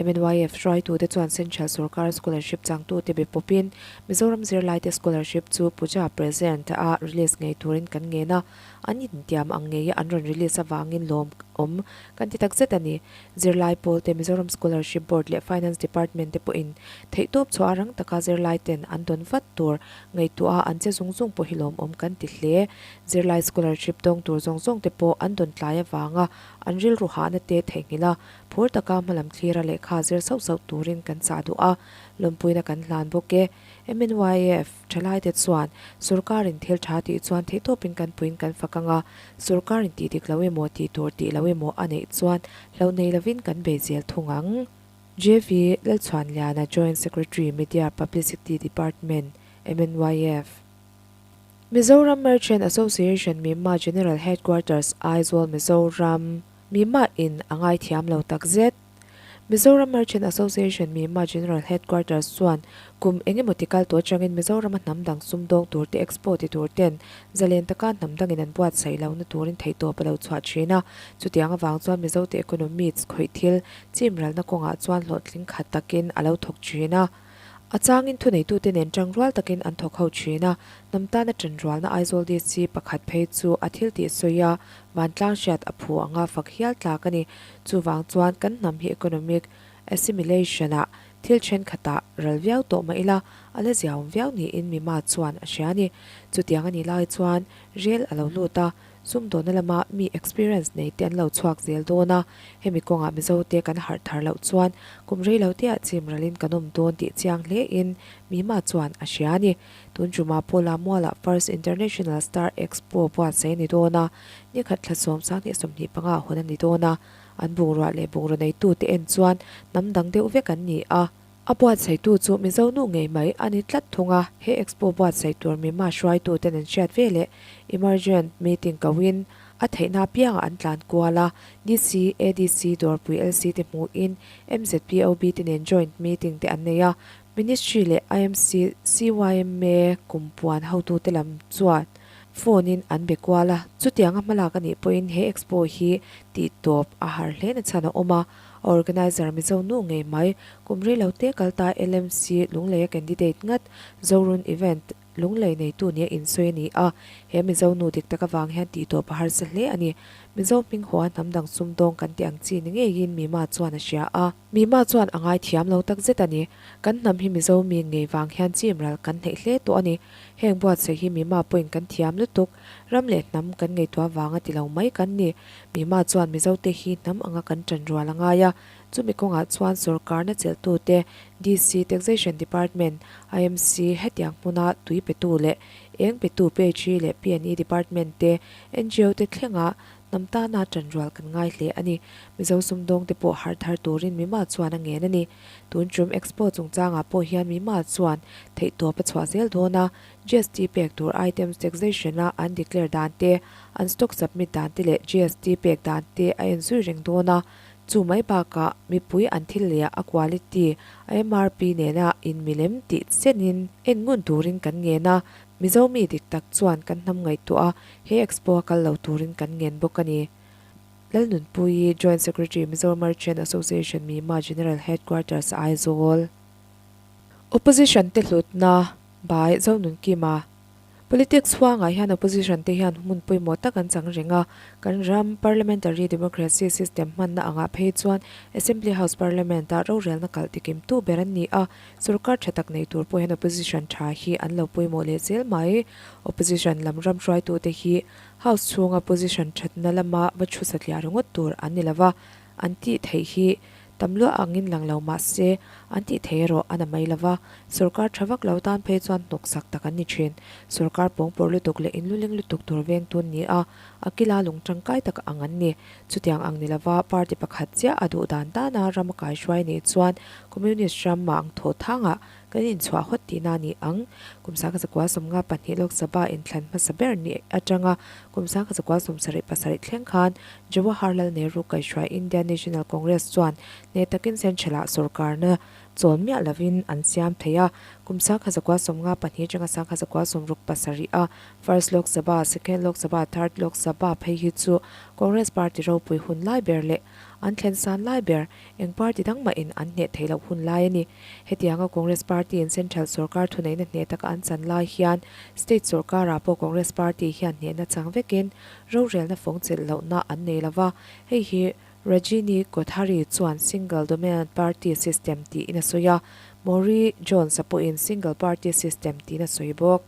S1: MNYF hruaitute chuan Central sorkar scholarship changtute be pawpin Mizoram zirlaite scholarship chu Puja present a release ngei turin kan ngen a, an intiam ang ngeia an rawn release avangin lawm awm kan ti takzet a ni. Zirlai pawl te, Mizoram Scholarship Board leh Finance Department te pawhin theihtawp chhuah a rang taka zirlai ten an dawn vat tur ngaihtuah a an che zung zung pawh hi lawmawm kan ti hle. Zirlai scholarship dawng tur zawng zawng te pawh an dawn tlai avanga an rilru hahna te theihnghilh a, phur taka hmalam thlira lehkha zir sauh sauh turin kan chah duh a, lawmpuina kan hlan bawk e. MNYF thalaite chuan sorkarin thil tha tih chuan theihtawpin kan puiin kan fak ang a, sorkarin tih dik lo emaw tih tur tih lo emaw a neih chuan hlo nei lovin kan bei zel thung ang. JV Lalchhuanliana Joint Secretary Media Publicity Department, MNYF. Mizoram Merchant Association Mima General Headquarters Aizawl Mizoram Mima in a ngaithiam lo takzet. Mizoram Merchant Association Myanmar General Headquarters chuan kum eng emaw ti kal tawh atangin Mizorama hnam dang sumdawng tur te expo ti tur ten zalen taka hnam dangin an buatsaih lohna turin theihtawp a lo chhuah thin a. Chutiang avang chuan Mizote economy khawih thil chimralna kawngah chuan hlawhtling khat takin a lo thawk thin a. A changin thuneitute nen tangrual takin an thawk ho thin a, hnam tana tanrualna Aizawl DC pakhat phei chu a thil tih sawi a, vantlang hriat a phu anga fak hial tlak a ni. Chuvang chuan kan hnam hi economic assimilation-ah thil thenkhatah ral viau tawh mah ila, a la ziaawm viau niin Mima chuan a hria a ni. Chutiang a nih lai chuan rel a lo lut a, Sumdawnna lama mi experience nei te an lo chhuak zel dawn a, hemi kawngah Mizote kan harh thar loh chuan kum rei lo teah chim ralin kan awm dawn tih chiang hle in Mima chuan a hria a ni. Tun ṭuma Pawla Mualah First International Star Expo buatsaih a ni dawn a, nikhat thla 10 25 ah hawn a ni dawn a, an bungrua leh bungraw neitute en chuan hnam dang deuh vek an ni a. A buatsaihtu chu Mizo nu ngei mai a ni tlat thung a, he Expo buatsaih tur Mima hruaituten an hriat ve leh Emergent meeting koin a theihna apiangah an tlan kual a, DC, ADC, Dawrpui LC te hmuhin MZPOB te nen joint meeting te an nei a, Ministry leh IMC, CYMA kumpuan hotute lam chuan phone in an be kual a, chutianga hmalak a nih pawhin he Expo hi tihtawp a har hle na chhan a awm a. A organizer Mizo nu ngei mai, kum rei lo te kal ta LMC Lungleia candidate ngat Zorun event Lunglei neitu nia insawi a ni a, he Mizo nu dik tak avang hian tihtawp a harsa hle a ni. Mizo hming haw a hnam dang sumdawng kan tih ang chi ni ngeiin Mima chuan a hria a. Mima chuan a ngaithiam lo tak zet a ni. Kan hnam hi Mizo mi ngei vang hian chim ral kan hneih hle tawh a ni. Heng buatsaih hi Mima pawhin kan thiam lutuk. Ram leh hnam kan ngaihtuah vanga ti lo mai kan ni. Mima chuan Mizote hi hnam anga kan ṭan rual a ngai a, chumi kawngah chuan sorkarna chelhtute, DC, Taxation Department, IMC, hetiang hmuna tui petu leh eng petu PHE leh PNE Department te, ngo te thlenga hnam tana ṭan rual kan ngai hle a ni. Mizo sumdawngte pawh harh thar turin Mima chuan a ngen a ni. Tun ṭum Expo chungchangah pawh hian Mima chuan theihtawp a chhuah zel dawn a, GST pek tur items taxation a an declare dan te, an stock submit dan te leh GST pek dan te a en zui reng dawn a. Chu mai bakah mipui an thil leh a quality, a MRP nena inmilem tih chenin en ngun turin kan ngen a, Mizo mi dik tak chuan kan hnam ngaihtuah a, he expo a kal lo turin kan ngen bawk a ni. Lalnunpuii, Joint Secretary, Mizo Merchant Association Mima General Headquarters, Aizawl. Opposition te hlutna by Zonunkima. Politics huangah hian opposition te hian hmun pawimawh tak an chang reng a, kan ram parliamentary democracy system hmanna angah phei chuan Assembly House Parliament ah rorelna kalh tikimtu ber an ni a, sorkar tha tak nei tur pawh hian opposition tha hi an lo pawimawh leh zel mai. Opposition lam ram hruaitute hi House chhunga position thatna lama va thu satliah ringawt tur an ni lova, an tih theih hi tam luah angin lang lo mah se, an tih theih erawh a na mai lova, sorkar tha vak lo tan phei chuan hnawksak tak an ni thin. Sorkar pawngpawrh lutuk leh inluling lutuk tur vengtu an ni a, a kila lung tangkai tak ang an ni. Chutiang ang ni lova party pakhat chiah a duh dan dana ram a kaihruai nih chuan Communist ram mah ang thaw thangah Kan inchhuah hawt tihna a ni ang. Kum 1952 Lok Sabha inthlan hmasa ber ni atanga kum 1977 thleng khan Jawaharlal Nehru kaihhruai Indian National Congress chuan hneh takin Central-ah sorkarna chawn miah lovin an siam thei a. Kum 1952 atanga 1967 a First Lok Sabha, Second Lok Sabha, Third Lok Sabha phei hi chu Congress party ropui hun lai ber leh an thlen san lai ber Eng party dang mahin an hneh theih loh hun lai a ni. Hetianga Congress party in Central sorkar thuneihna hneh taka an chan lai hian State sorkarah pawh Congress party hian hnehna chang vekin rorelna fawng chelh lohna an nei lo va, hei hi Rajini Kothari chuan Single Dominant Party System tiin a sawi a, Maury Jones-a pawhin Single Party System tiin a sawi bawk.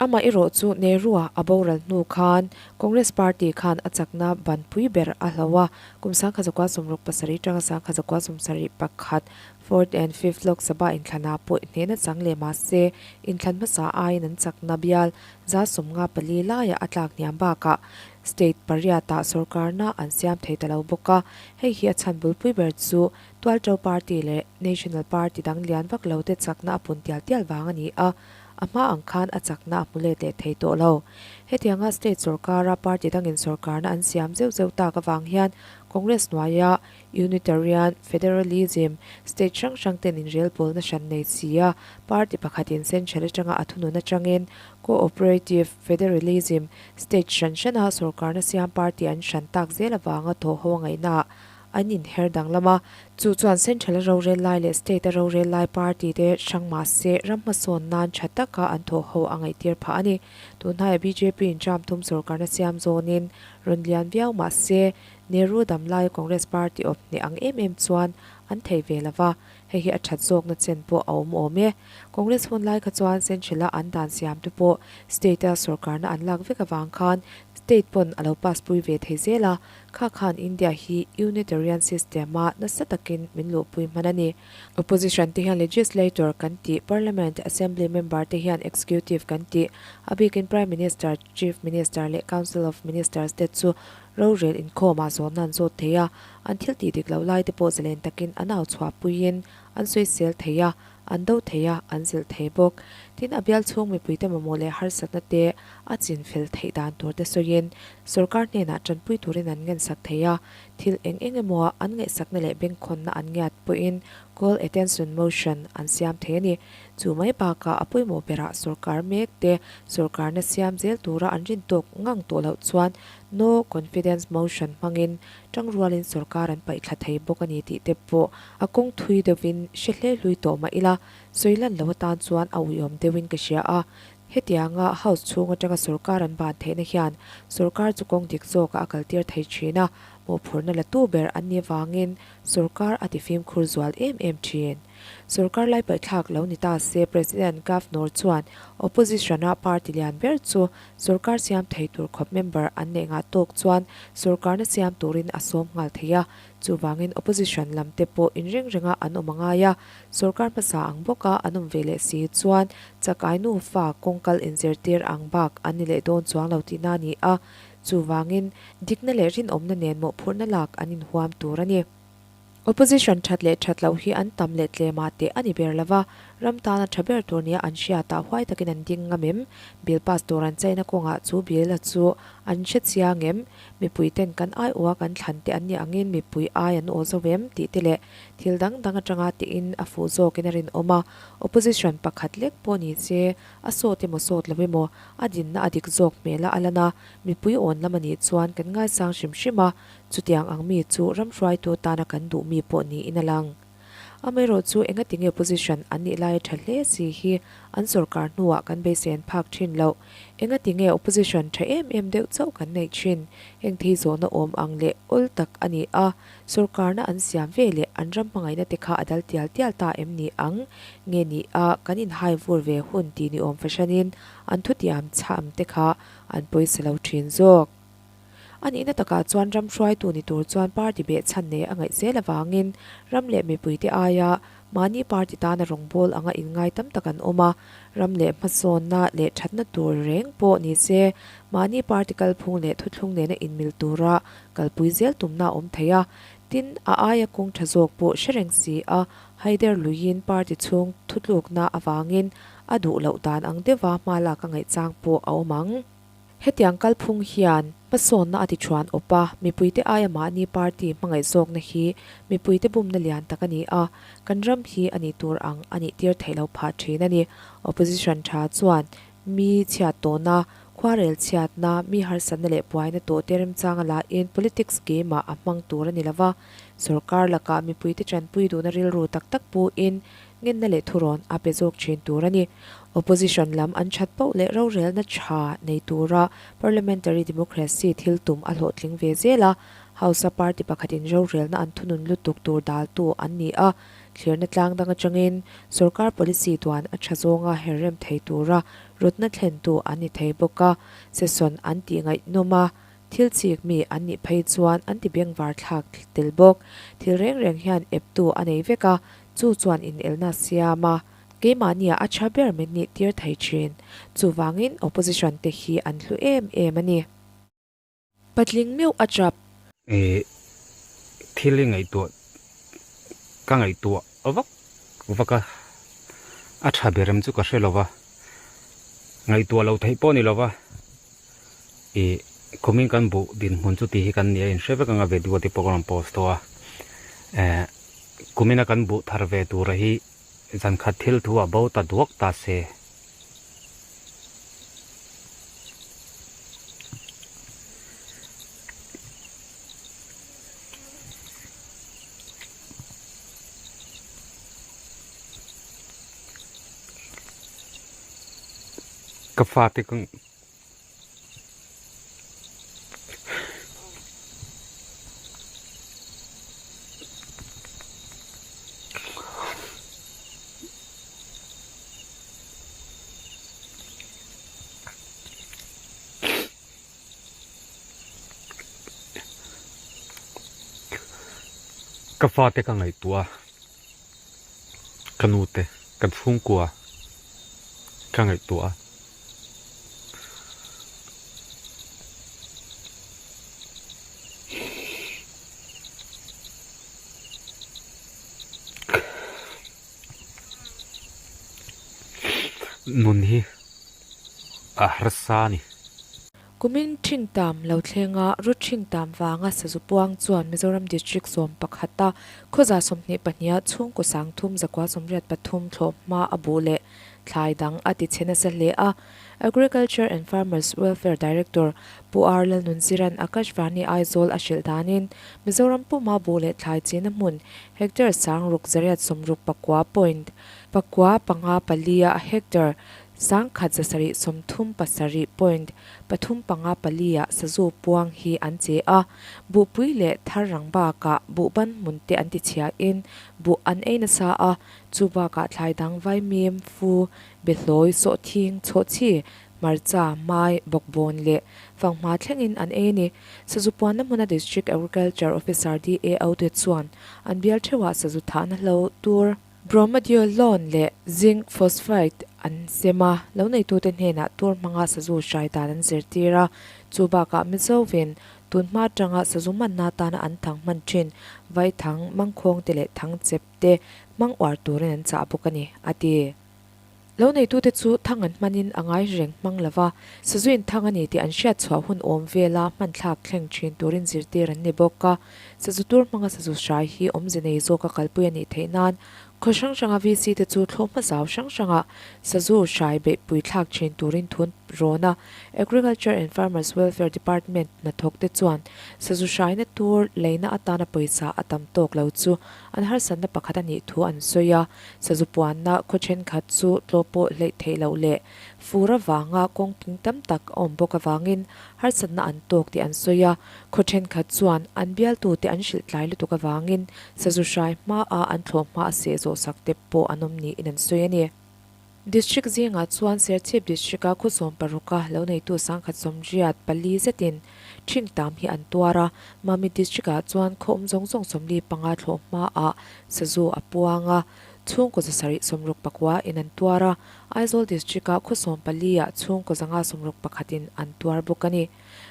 S1: Amah erawh chu Nehru-a a boral hnu khan Congress Party khan a chakna banpui ber a hlo a, kum 1967 tanga 1971 Fourth and Fifth Lok Sabha inthlanah pawh hnehna chang leh mah se inthlan hmasa aiin an chakna bial 54 laiah a tlak hniam bakah state pariatah sorkarna an siam thei ta lo bawk a, hei hi a chhan bulpui ber chu Tualṭo Party leh National Party dang lian vak lote chakna a pun tial tial vang a ni a. A hma ang khan a chakna a hmu let leh thei tawh lo. Hetianga state sorkara party dangin sorkarna an siam zeuh zeuh tak avang hian Congress hnuaia Unitarian Federalism state hrang hrang ten inrelbawlna hran nei si a, party pakhatin central atanga a thunun atangin Co-operative Federalism state hran hrana sorkarna siam party an hran tak zel avanga thawhho a ngaihnaah An inher danglam a, chu chuan Central-a rorel lai leh State-a rorel lai party te hrang mah se ram hmasawn nan tha taka an thawh ho a ngaihtir phah a ni. Tunhnaia BJP-in term thum sorkarna siam zawnin rawn lian viau mah se Nehru dam laia Congress party awp hneh ang em em chuan an thei ve lo va, hei hi a that zawkna chen pawh a awm awm e. Congress hun lai kha chuan Central-a an dan siam te pawh State-a sorkarna an lak vek avang khan State pawn a lo pass pui ve thei zel a, Kha khan India hi Unitarian system a nasa takin min luhpui hman a ni. Opposition te hian Legislator kan tih, Parliament, Assembly member te hian Executive kan tih, a bikin Prime Minister, Chief Minister leh Council of Ministers te chu rorel inkhawmah zawnna an zawt thei a, an thil tih dik loh lai te pawh zalen takin an au chhuahpuiin an sawisel thei a, An do thei a, an zilh thei bawk. Tin, a bial chhung mipuite mamawh leh harsatna te a chin fel theih dan tur te sawiin sorkar hnenah tanpui turin an ngensak thei a. Thil eng eng emaw an ngaihsakna leh bengkhawnna an ngiat pawhin call attention motion an siam thei a ni. Chu mai bakah a pawimawh berah sorkar mek te sorkarna siam zel tura an rin tawk ngang tawh loh chuan no confidence motion hmangin tangrualin sorkar an paih thla thei bawk a ni tih te pawh A kawng thui deuhin hre hle hlui tawh mah ila, sawi lan lo atan chuan a uiawm deuhin ka hria a. Hetianga House chhung atanga sorkar an ban theihna hian sorkar chu kawng dik zawkah a kaltir thei thin a, mawhphurhna la tu ber an nih avangin sorkar a ti fimkhur zual em em thin. Sorkar lai paihthlak lo ni ta se President Governor chuan Opposition-a party lian ber chu sorkar siam thei tur khawp member an neih ngah tawk chuan sorkarna siam turin a sawm nghal thei a, Chuvangin opposition lam te pawh inring renga an awm a ngai a, sorkar hmasa ang bawka an awm ve leh si chuan chakai nufa kawngkal inzirtir ang bak an ni leh dawn chuang lo tihna a ni a, chuvangin dikna leh rinawmna nen mawhphurhna lak an inhuam tur a ni. Opposition that leh that loh hi an tam leh tlem ah teh a ni ber lo va, Ram tana tha ber tur nia an hriatah huai takin an ding ngam em? Bill pass tur an chaina kawngah chu bill a chu an hre chiang em? Mipui ten kan ai aw a kan thlan te an nih angin mipui ai an aw zo em? tih te leh thil dang dang atanga tiin a fuh zawkin a rinawm a. Opposition pakhat lek pawh ni se a sawt emaw sawt lo emaw a dinna a dik zawk hmel a a lan a, mipui awn lam a nih chuan kan ngaisang hrim hrim a, chutiang ang mi chu ram hruaitu tana kan duh mi pawh niin a lang. Amaherawh chu engatinge opposition an nih lai a tha hle si hi an sorkar hnuah kan beisei an phak thin loh. Engatinge opposition tha em em deuh chauh kan neih thin? Heng thei zawhna awm ang leh awl tak a ni a, sorkarna an siam ve leh an ram hmangaihna te kha a dal tial tial ta em ni ang? Nge ni a kan inhai vur ve hun tih ni awm fahranin an thutiam chham te kha an pawisa lo thin zawk. A nihna takah chuan ram hruaitu ni tur chuan party beh chhan nei a ngaih zel avangin ram leh mipuite aia mahni party tana rawngbâwl anga inngai tam tak an awm a, ram leh hmasawnna leh thatna tur reng pawh ni se mahni party kalphung leh thuthlung nena inmil tura kalpui zel tumna a awm thei a, tin, a aia kawng tha zawk pawh hre reng si a, haider luiin party chhung thutlukna avangin a duh loh dan ang deuha hma lak a ngaihchang pawh a awm ang. Hetiang kalphung hian hmasawnna a ti thuan awp a, mipuite aia mahni party hmangaih zawkna hi mipuite bumna lian tak a ni a, kan ram hi a nih tur ang a nih tir theih loh phah thin a ni. Opposition tha chuan mi chhiat tawhna, khuarel chhiatna, mi harsatna leh buaina tawhte remchanga lahin politics game ah a hmang tur a ni lova, sorkar lakah mipuite tanpui duhna rilru tak tak puin Ngenna leh thurawn a pe zawk thin tur a ni. Opposition lam an that poh leh rorelna tha nei tura parliamentary democracy thil tum a hlawhtling ve zel a, House a party pakhatin rorelna an thunun lutuk tur daltu an ni a, thlirna tlang dang atangin sorkar policy duan a tha zawnga herrem thei tura rawtna thlentu an ni thei bawk a, session an tih ngaihnawm a, Thil chik mi an nih phei chuan an ti bengvar thlak tel bawk. Thil reng reng hian eptu a nei vek a, chu chuan inelna siam a, keimahnia a tha ber min nih tir thei thin. Chuvangin opposition te hi an hlu em em a ni. Patling meuh a chap.
S3: Ih, thil i ngaihtuah, ka ngaihtuah vak vak a, a tha ber em chu ka hre lo va, ngaihtuah loh theih pawh a ni lo va. Ih kumin kan buh dinhmun chu tih hi kan nia in hre vek anga video te pawh ka rawn post tawh a eh kumina kan buh thar ve tura hi zan khat thil thu ah bo ta duak ta se. Ka fate ka. Ka fate ka ngaihtuah a, ka nute kan chhungkua ka ngaihtuah a. Nun hi a harsa a ni.
S1: Kumin Thingtam lo thlenga Rut Thingtam vanga sazu puang chuan Mizoram District 11 a khawza 22 a chhungkaw sangthum zakua 83 thlawh hma a buh leh Thlai dang a ti chhe nasa hle a, Agriculture and Farmers Welfare Director Pu R Lalnunziran Akashvani Aizawl a hrilh danin Mizoram puma buh leh thlai china hmun hectare sang ruk zariat sawmruk pakua point pakua panga palia a hectare sangkhat zasarih sawmthum pasarih point pathum panga palia sazu puang hi an che a, buhpui leh thar rang bakah buhban hmun te an ti chhiain buh an ei nasa a, Chu bakah thlai dang vaimim, fu, behlawi, sawhthing, chhawhchhi, hmarcha, mai, bawkbawn leh fanghma thlengin an ei a ni. Sazu puanna hmuna District Agriculture Officer, DAO, te chuan an bial theuhah sazu thahna hlo tur, Bromadiolone leh Zinc Phosphide an sem a, lo neitute hnenah tur hmanga sazu hrai dan an zirtir a. Chu bakah Mizovin tunhma atanga sazu manna atana an thang hman thin. Vaithang, Mangkhawng te leh Thangchep te hmang uar turin an chah bawk a ni, a ti. Lo neitute chu thang an hmanin a ngai reng hmang lo va, sazuin thang a ni tih an hriat chhuah hun awm vela hman thlak thleng thin turin zirtir an ni bawk a. Sazu tur hmanga sazu hrai hi awmze nei zawka kalpui a nih theih nan khaw hrang hranga VC te chu thlawhhma zau hrang hranga sazu hrai beihpui thlak thin turin thun rawn a. Agriculture and Farmers Welfare Department hnathawk te chuan sazu hraina tur leina atana pawisa a tam tawk lo chu an harsatna pakhat a nih thu an sawi a. Sazu puanna khaw thenkhat chu tlaw pawh hleih theih loh leh fur avanga kawng ping tam tak a awm bawk avangin harsatna an tawk tih an sawi a. Khaw thenkhat chuan an bialtute an hrilh tlai lutuk avangin sazu hrai hmaa an thlawh hma a seh zawh sak te pawh an awm niin an sawi a ni. District zingah chuan Serchhip District-a khawsawm paruka lo neitu sangkhat sawmriat pali zetin ṭhing tam hi an tuar a, Mamit District-ah chuan khaw awm zawng zawng 45 thlawh hmaah sazu a puang a, chhungkaw zasarih sawmruk pakua in an tuar a, Aizawl District-a khawsawm pali-ah chhungkaw zanga sawmruk pakhatin an tuar bawk a ni.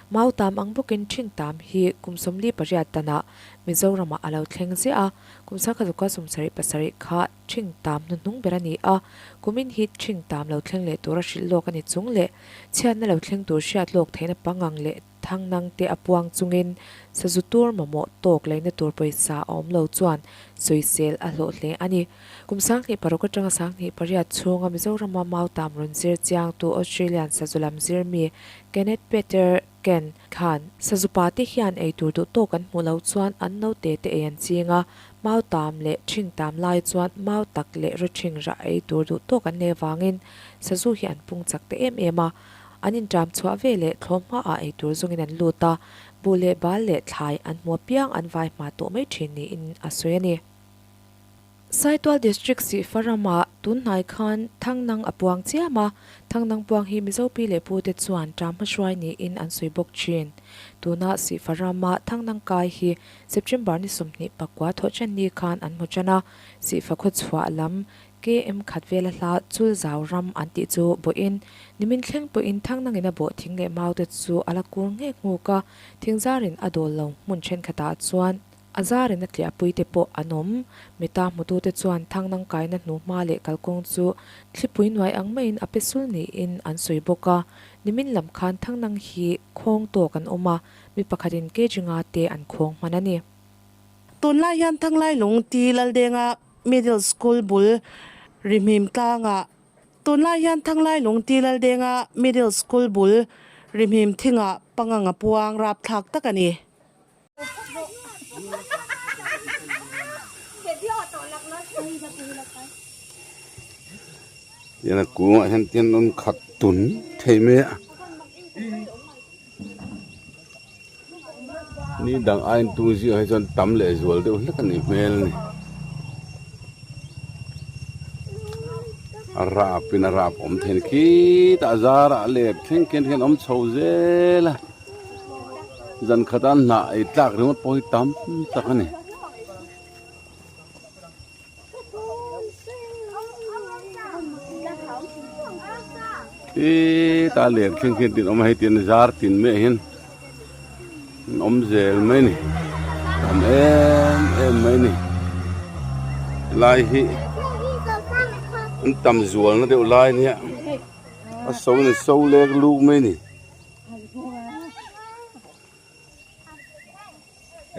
S1: Mau tam ang bawkin ṭhing tam hi kum 48 danah Mizoramah a lo thleng ziah a, kum sangkhat ruka sawmsarih pasarih kha Ṭhing tam hnuhnung ber a ni a, kumin hi ṭhing tam lo thleng leh tura hrilh lawk a ni chung leh chhiatna lo thleng tur hriat lawk theihna pangang leh thangnang te a puang chungin sazu tur mamawh tawk leina tur pawisa a awm lo chuan sawisel a hlawh hle a ni. Kum 2006 atanga 2008 chhunga Mizorama Mautam rawn zir chiangtu Australian sazu lam zirmi Kenneth Peter Ken khan sazu pa te hian ei tur duh tawk an hmuh loh chuan an naute te ei an ching a, mau tam leh ṭhing tam lai chuan mau tak leh rawṭhing rah ei tur duh tawk an nei avangin sazu hi an pung chak ta em em a. An inṭam chhuah ve leh thlawm hmaah ei tur zawngin an lut a, buh leh bal leh thlai an hmu apiang an vai hma tawh mai ṭhin niin a sawi a ni. Saitual District Sihfa ramah tun hnai khan Thangnang a puang chiam a, Thangnang puang hi Mizo pi leh pute chuan ṭam hmahruai niin an sawi bawk ṭhin. Tuna Sihfa rama Thangnang kai hi September ni 21 thawhṭan ni khan an hmu ṭan a, Sihfa khawchhuah lam KM khat vela hla chul zau ram an tih chu bawhin nimin thleng pawhin Thangnangin a bawh thing leh maute chu a la kur nghek nghuk a, thingzarin a dawl lo hmun ṭhenkhatah chuan A zarin a tliahpui te pawh an awm. Mita hmutute chuan Thangnang kaina hnuhma leh kalkawng chu thlipui nuai ang maiin a pe sul niin an sawi bawk a. Nimin lam khan Thangnang hi khawng tawk an awm a, mi pakhatin kg nga te an khawng hman a ni.
S2: Tunlai hian Thanglailung T Laldenga Middle School bul Rihmim tlangah Tunlai hian Thanglailung T Laldenga Middle School bul Rihmim thingah pangang a puang rapthlak tak a ni.
S4: Tian a kungah hian tian an khat tun thei mai a ni dang aiin tung zingah hi chuan tam leh zual deuh hlek a nih hmel a ni a rap in a rap awm thei a ni khitah zarah leh thleng khian hian a awm chho zel a. Zan khata hnah ei tlak ringawt pawh hi tam tak a ni. Tita ler thleng khian tin awm a hei tin zar tin mai ah hian an awm zel mai a ni tam em em mai a ni helai hi an tam zualna deuh lai a nia a so in a so lek luk mai a ni.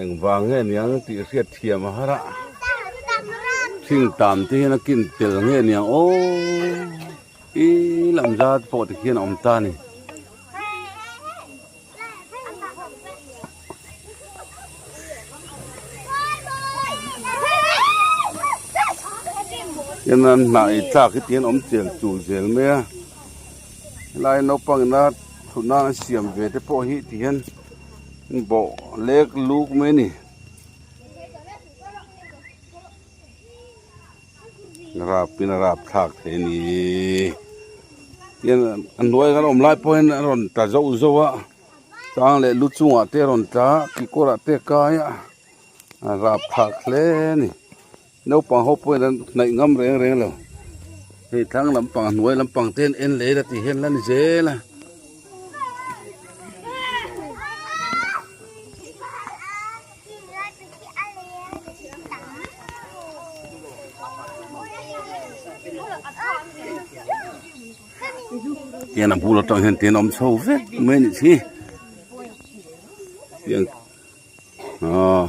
S4: Engvang nge niang tih hriat thiam a har a thing tam te hian a kin tel nge niang aw i lam zat pawh te khian a awm ta a ni. Hian an hnah ei tlak hi tihian awm chel chul zel mai a. Helai naupang ina thutna an siam ve te pawh hi ti hian bawh lek luk mai a ni. Rap in a rap thlak thei a ni. Tihian a hnuai kan awm lai pawh hian a rawn tla zauh zauh a chang leh lu chungah te a rawn tla a kekawr ah te a kai a a rap thlak hle a ni. Naupang ho pawhin an hnaih ngam reng reng lo. Hei thlang lampang a hnuai lampang te an en leh ila tih hian la ni zel a. Tian a bul atang hian tian a awm chho vek mai a nih hi tiang aw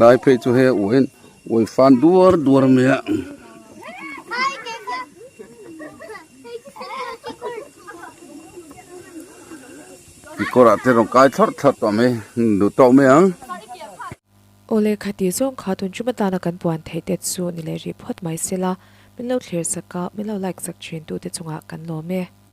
S4: lai phei chu hei a uain uai fan duar duar mai a. Kekawr ah te rawn kai thlawrh thlawrh tawh mai duh tawk mai ang.
S1: Awle khati zawng kha tun chuma tana kan puan theih te chu ni leh rih phawt mai sela, min lo thlir sak a, min lo like sak thin tute chungah kan lawm e.